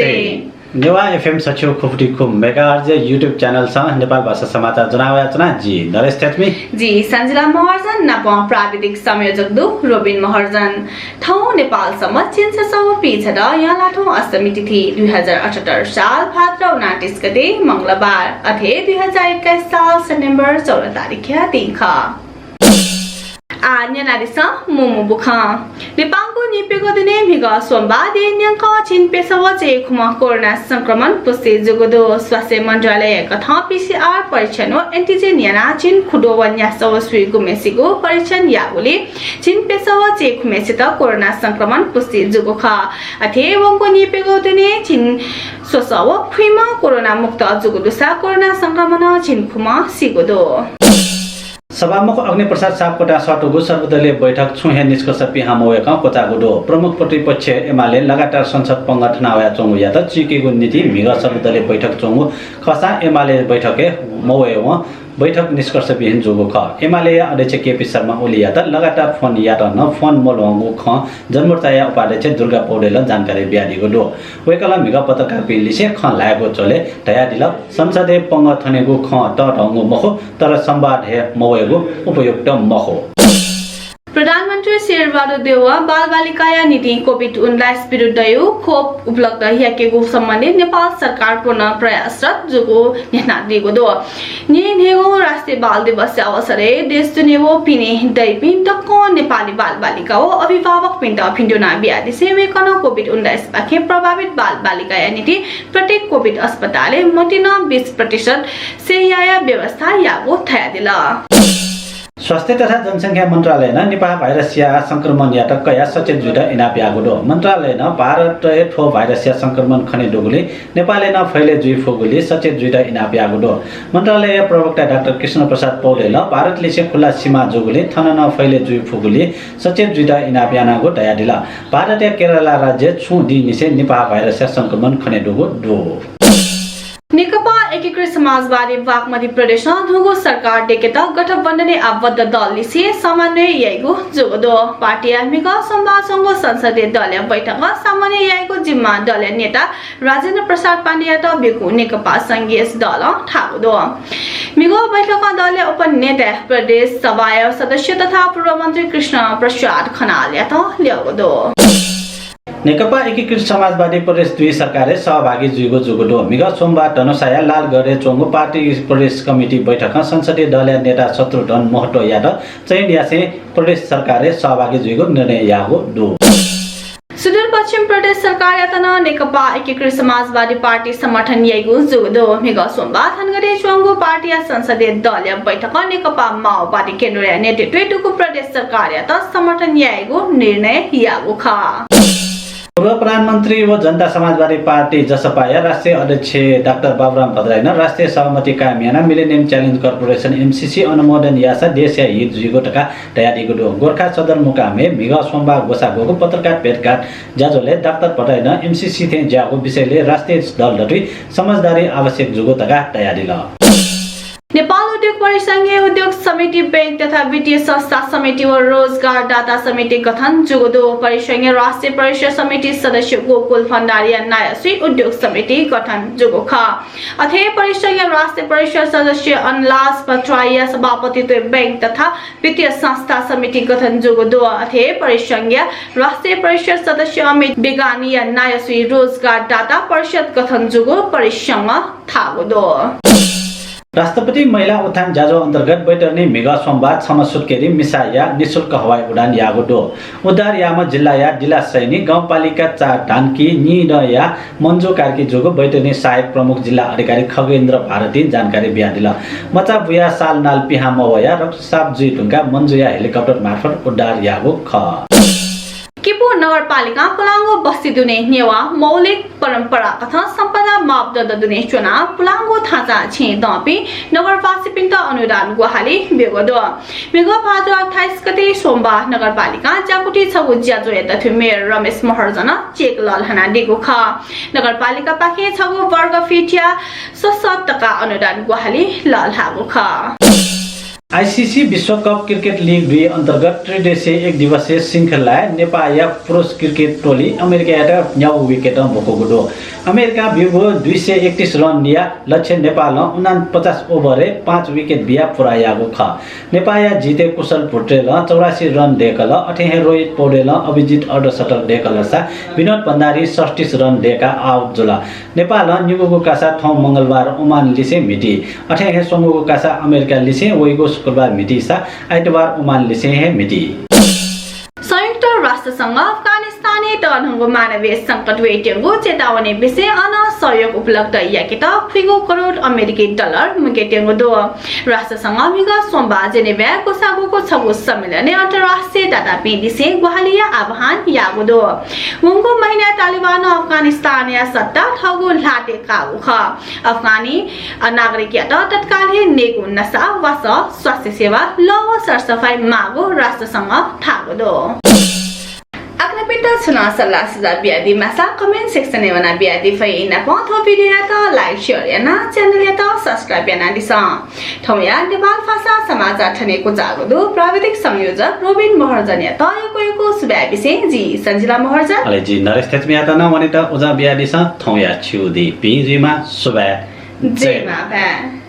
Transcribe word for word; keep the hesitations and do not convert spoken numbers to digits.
नेवाः एफएम सच्छि खुपति खु मेगाहर्ज YouTube channel स नेपाल भाषा समाचार ज्वनावया च्वना जि नरेश थेच्मी। जि सञ्जिला महर्जन नाप प्राविधिक संयोजक दु रोबिन महर्जन। थौं नेपाल सम्बत झिंछसः व पीछदँ यंलाथ्व अष्टमी तिथि दुई हजार अठहत्तर साल भाद्र उनान्तिस गते मंगलबार अथे दुई हजार एक्काइस साल सेप्टेम्बर चौध तारिखया दिं खः। आः न्यनादिसँ मू मू बुखँ। नेपांगु नीप्यघौ दुने म्हिगः सोमबार देय् न्यंकं झिंप्यसः व च्वय्खुम्ह कोरोना संक्रमण पुष्टि जूगु दु। स्वास्थ्य मन्त्रालय कथं पीसीआर परीक्षण व एन्टिजेन यानाः झिंखुद्वः व न्यासः व स्वीगुम्हेसिगु परीक्षण याःगुलिं झिंप्यसः व च्वय्खुम्हेसित कोरोना संक्रमण पुष्टि जूगु खः। अथे वंगु नीप्यघौ दुने झिंस्वसः व खुइम्ह कोरोना मुक्त जूगु दुसा कोरोना संक्रमणं झिंखुम्ह सीगु दु। सभामुख अग्निप्रसाद सापकोटां सःतूगु सर्वदलीय बैठक छुं हे निष्कर्ष पिहां मवय्कं क्वचाःगु दु। प्रमुख प्रतिपक्ष एमाले लगातार संसद पंगः थनावयाच्वंगु यात चीकेगु निंतिं म्हिगः सर्वदलीय बैठक च्वंगु खःसां एमाले बैठक हे मवय्वं बैठक निष्कर्षविहीन जूगु खः। एमालेया अध्यक्ष केपी शर्मा ओलीयात लगातार फोन यात नं फोन मल्वंगु खँ जनमोर्चाया उपाध्यक्ष दुर्गा पौडेलं जानकारी बियादीगु दु। वय्कलं म्हिगः पत्रकारपिं लिसे खँ ल्हायेगु झ्वलय् धयादिल, संसदय् पंगः थनेगु खँ तःधंगु मखु, तर संवाद हे मवयेगु उपयुक्त मखु। प्रधानमन्त्री शेरबहादुर देउवां बालबालिकाया निंतिं कोभिड उन्नाइस विरुद्धयु खोप उपलब्ध याकेगु सम्बन्धी नेपाल सरकार पूर्ण प्रयासरत जूगु न्ह्यथनादीगु दु। न्हय्न्हय्गु राष्ट्रिय बाल दिवसया अवसरय् देश दुने व पिने दइपिं दक्वं नेपाली बालबालिका व अभिभावकपिन्त भिंतुना बियादिसें वय्कलं कोभिड उन्नाइसपाखें प्रभावित बालबालिकाया निंतिं प्रत्येक कोभिड अस्पतालय् मतिनं बीस प्रतिशत शय्याया व्यवस्था याःगु धयादिल। स्वास्थ्य तथा जनसंख्या मन्त्रालयनं निपाह भाइरसया संक्रमणयात कयाः सचेत जुइत इनाप याःगु दु। मन्त्रालयनं भारतय् थ्व भाइरसया संक्रमण खनेदुगुलिं नेपालय् नं फैले जुइफुगुलिं सचेत जुइत इनाप याःगु दु। मन्त्रालयया प्रवक्ता डाक्टर कृष्ण प्रसाद पौडेलं भारतलिसे खुल्ला सीमा जूगुलिं थन नं फैले जुइफुगुलिं सचेत जुइत इनाप यानागु धयादिल। भारतया केरला राज्यय् छुं दिंनिसें निपाह भाइरसया संक्रमण खनेदुगु दु। नेकपा एकीकृत समाजवादी बागमती प्रदेशं न्हूगु सरकार दयेकेत गठबन्धनय् आबद्ध दललिसे समन्वय याइगु जूगु दु। पार्टीया म्हिगः सोमबार च्वंगु संसदीय दलया बैठकं समन्वय याइगु जिम्मा दलया नेता राजेन्द्र प्रसाद पाण्डेयात ब्यूगु नेकपा संघीय दलं धाःगु दु। म्हिगः बैठकं दलया उपनेता प्रदेश सभाया सदस्य तथा पूर्व मन्त्री कृष्ण प्रसाद खनालयात ल्यःगु दु। नेकपा एकीकृत समाजवादी प्रदेश दुई सरकारय् सहभागी जुइगु जूगु दु। म्हिगः सोमबार धनुषाया लालगढय् च्वंगु पार्टी प्रदेश कमिटी बैठकं संसदीय दलया नेता शत्रुघ्न महतोयात चयन यासें प्रदेश सरकारय् सहभागी जुइगु निर्णय याःगु दु। सुदूरपश्चिम प्रदेश सरकारयात नं नेकपा एकीकृत समाजवादी पार्टी समर्थन याइगु जूगु दु। म्हिगः सोमबार थनगढय् च्वंगु पार्टीया संसदीय दलया बैठकं नेकपा माओवादी केन्द्रया नेतृत्वय् दुगु प्रदेश सरकारयात समर्थन यायेगु निर्णय याःगु खः। पूर्व प्रधानमन्त्री व जनता समाजवादी पार्टी जसपाया राष्ट्रिय अध्यक्ष डाक्टर बाबुराम भट्टराईनं राष्ट्रिय सहमति कायम यानाः मिलेनियम च्यालेन्ज कर्पोरेसन, एमसिसी, अनुमोदन याःसा देशया हित जुइगु धकाः धयादीगु दु। गोर्खा सदरमुकामय् म्हिगः सोमबार ग्वसाः ग्वःगु पत्रकार भेटघाट ज्याझ्वलय् डाक्टर भट्टराईनं एमसिसी थें ज्याःगु विषयलय् राष्ट्रिय दल दथुइ समझदारी आवश्यक जूगु धकाः धयादिल। नेपाल उद्योग परिसंघया उद्योग समिति, बैंक तथा वित्तीय संस्था समिति व रोजगारदाता समिति गठन जूगु दु। परिसंघया राष्ट्रिय परिषद समिति सदस्य गोकुल भण्डारीया नायःसुइ उद्योग समिति गठन जूगु खः। अथे परिसंघया राष्ट्रिय परिषद सदस्य अनलास भट्टराईया सभापतित्वय् बैंक तथा वित्तीय संस्था समिति गठन जूगु दु। अथे परिसंघया राष्ट्रिय परिषद सदस्य अमित बेगानीया नायःसुइ रोजगारदाता परिषद गठन जूगु परिसंघं धाःगु दु। राष्ट्रपति महिला उत्थान ज्याझ्वः अन्तर्गत बैतरणी म्हिगः सोमबार छम्ह सुत्केरी मिसाया निशुल्क हवाई उडान याःगु दु। उद्धार याःम्ह जिल्लाया दिलासैनी गाउँपालिका चार धानकी नीदँया मन्जु कार्की जूगु बैतरणी सहायक प्रमुख जिल्ला अधिकारी खगेन्द्र भारतीं जानकारी बियादिल। मचा बुयाः साल नाल पिहां मवयाः रक्तस्राव जुइ धुंकाः मन्जुया हेलिकप्टर मार्फत उद्धार याःगु खः। किपू नगरपालिकां पुलांगु बस्ती दुने नेवाः मौलिक परम्परागत सम्पदा मापदण्ड दुने च्वनाः पुलांगु थाचां छेँ दंपिं नगरवासीपिन्त अनुदान ग्वाहालि ब्यूगु दु। म्हिगः भाद्र अट्ठाइस गते सोमबार नगरपालिकां ज्याकुथी छगू ज्याझ्वःया दथुइ मेयर रमेश महर्जनं चेक लःल्हानादीगु खः। नगरपालिकापाखें छगू वर्ग फिटया स्वसः तका अनुदान ग्वाहालि लःल्हाःगु खः। आइसिसी विश्वकप क्रिकेट लिग दुई अन्तर्गत त्रिदेशीय एक दिवसीय श्रृङ्खलाय् नेपाःया पुरुष क्रिकेट टोली अमेरिकायात न्यागू विकेटं भ्वकूगु दु। अमेरिकां ब्यूगु दुई सय एकतीस रन लिया लक्ष्य नेपालं उनापचास ओभरय् पाँच विकेट बियाः पूरा याःगु खः। नेपाःया जिते कुशल भुट्रेलं चौरासी रन दय्‌कल। अथे हे रोहित पौडेलं अभिजित अर्धशतक दय्‌कल सा विनोद भण्डारी सैँतिस रन दय्‌काः आउट जुल। नेपालं निगूगु कासा थौं मंगलबार ओमान लिसें म्हिती। अथे हे स्वंगूगु कासा अमेरिका लिसें वइगु शुक्रबार म्हिती सा आइतबार ओमान लिसें हे म्हिती। संयुक्त राष्ट्रसंघं अफगानिस्तानय् तःधंगु मानवीय संकट वयेत्यंगु चेतावनी बिसें अन सहयोग उपलब्ध याकेत खुइगू करोड अमेरिकी डलर मुकेत्यंगु दु। राष्ट्रसंघं म्हिगः सोमबार जेनेभाय् ग्वसाःगुगु छगू सम्मेलनय् अन्तर्राष्ट्रिय दातापिं लिसें ग्वाहालिया आह्वान याःगु दु। वंगु महिनाय् तालिबानं अफगानिस्तानया सत्ता थःगु ल्हातय् काःगु खः। अफगानी नागरिकयात तत्काल हे नेगु नसा, वासः, स्वास्थ्य सेवा, लः व सरसफाई माःगु राष्ट्रसंघं धाःगु दु। आखः नापं छुं नं सल्लाह सुझाव बियादी माःसा comment section-य् वनाः बियादी फइ। नापं थ्व video-यात like, share यानाः channel-यात subscribe यानादिसँ। थौंया नेपाल भाषा समाचार थन हे क्वचाःगु दु। प्राविधिक संयोजक रोबिन महर्जनयात यक्व यक्व सुभाय् बिसें जि सन्जिला महर्जन। अले जि नरेश थेच्मीयात नं वनेत उजं बियादिसँ। थौंया छिगु दिं भिं जुइमा। सुभाय्। जय जय मांभाय्।